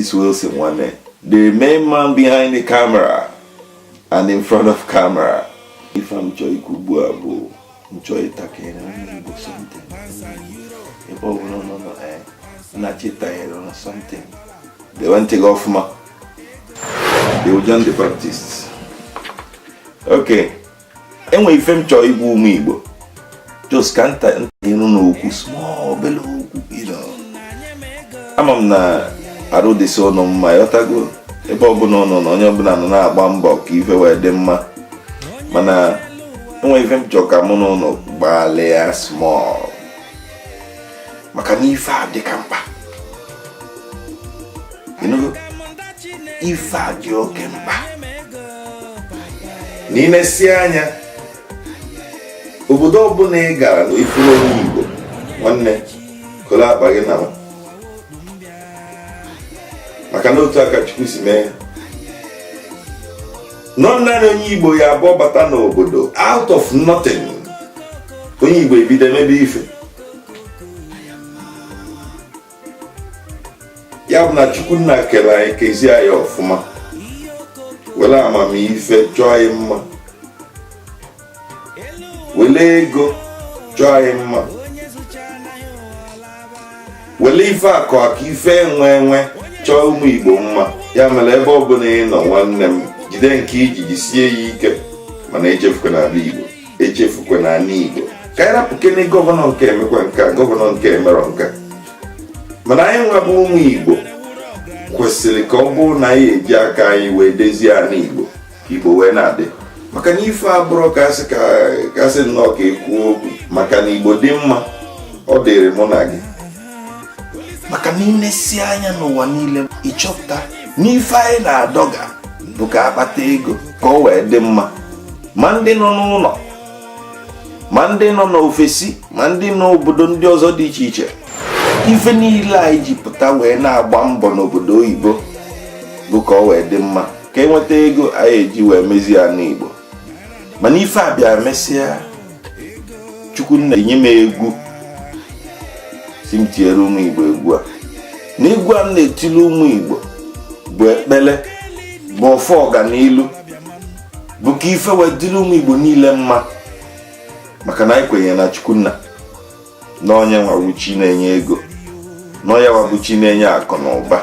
Mrs. Wilson nwanne, the main man behind the camera and in front of camera. Ife m chọọ ikwu ugbu a bụ m chọọ ịtakịrị onye Igbo something ebe ọ bụla nọ nọ na chitanyere na something. Dewe ntị gị ọfụma. The John the Baptist. Okay, enwe ife m chọọ igwu ụmụ Igbo, just ka nta ịnụ n'okwu, small obele okwu. Ama m na arụ dịsị ụnụ mma, ịghọtago, ebe ọbụla ụnụ na onye ọbụla nọ na-agba mbọ ka ife wee dị mma, mana enwe ife m chọọ ka mụ na ụnụ gbalịa small, maka na ife a dị ka mkpa. Ife a dị oke mkpa na ị na-esi anya obodo ọbụla ị gara na ifuru onye Igbo, nwanne, kolo akpa gị nara, maka na otu aka Chukwu si mee nọ. Naanị onye Igbo ya abụọ bata n'obodo, out of nothing onye Igbo ebido emebe ife. Ya bụ na Chukwu nna kere anyị, kezie anyị ọfụma, were amamife chọọ anyị mma, were ego chọọ anyị mma, were ife akụ akụ, ife enwe enwe chọọ ụmụ Igbo mma. Ya mere ebe ọbụla ị nọ, nwanne m, jide nke iji jisie ya ike, mana echefukwa n'ala Igbo, echefukwa n'ala Igbo. Ka anyị rapụ kene gọvanọ nke emekwa nke a, gọvanọ nke emerọ nke, mana anyị nwa bụ ụmụ Igbo kwesịrị ka ọ bụrụ na anyị eji aka anyị wee dezie ala Igbo, ka Igbo wee na-adị, maka na ife abụrụ ka asị ka asị nnọọ ka ekwuo okwu, maka na Igbo dị mma, ọ dịrị mụ na gị. Maka na ịnesi anya n'ụwa niile, ịchọpụta n'ife anyị na-adọga bụ ka akpata ego ka ọ wee dị mma, ma ndị nọ n'ụlọ, ma ndị nọ n'ofesi, ma ndị n'obodo ndị ọzọ dị iche iche. Ife niile anyị ji pụta wee na-agba mbọ n'obodo oyibo bụ ka ọ wee dị mma, ka enweta ego anyị eji wee mezie ala Igbo. Mana ife a bịa mesịa, Chukwu nna enye m egwu, si m tinyere ụmụ Igbo egwu a, na egwu a m na-etili ụmụ Igbo bụ ekpele, bụ ọfọ ọganilu, bụ ka ife wee dịrị ụmụ Igbo niile mma, maka na anyị kwenyere na Chukwu nna, na onye nwa bụ chi na-enye ego, na onye nwa bụ chi na-enye akụ na ụba,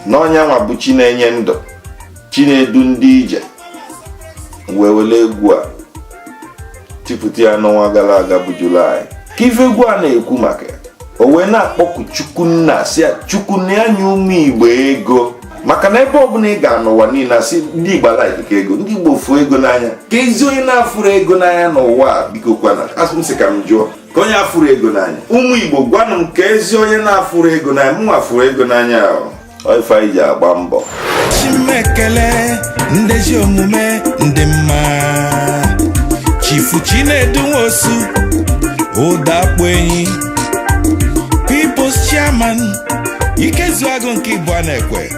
na onye nwa bụ chi na-enye ndụ, chi na-edu ndị ije. Wee were egwu a tipụta ya n'ọnwa gara aga bụ Julaị, ka ife egwu a na-ekwu maka ya, o wee na-akpọku Chukwu nna, si ya Chukwu na ya nye ụmụ Igbo ego, maka na ebe ọbụla ị ga n'ụwa niile, asị ndị Igbo like ego, ndị Igbo fụ ego n'anya. Ka ezi onye na-afụrụ ego n'anya n'ụwa a, biko kwana, asị m sị ka m jụọ, ka onye afụrụ ego n'anya, ụmụ Igbo, gwanụ m ka ezi onye na-afụrụ ego n'anya. Mụ afụrụ ego n'anya ahụ, ife anyị ji agba mbọ. Chimekele ndezi omume ndị mma, Chifu Chinedu Nwosu, Ụdakpo Enyi, People's Chairman, Ikezuagụ nke Igbo na-ekwe.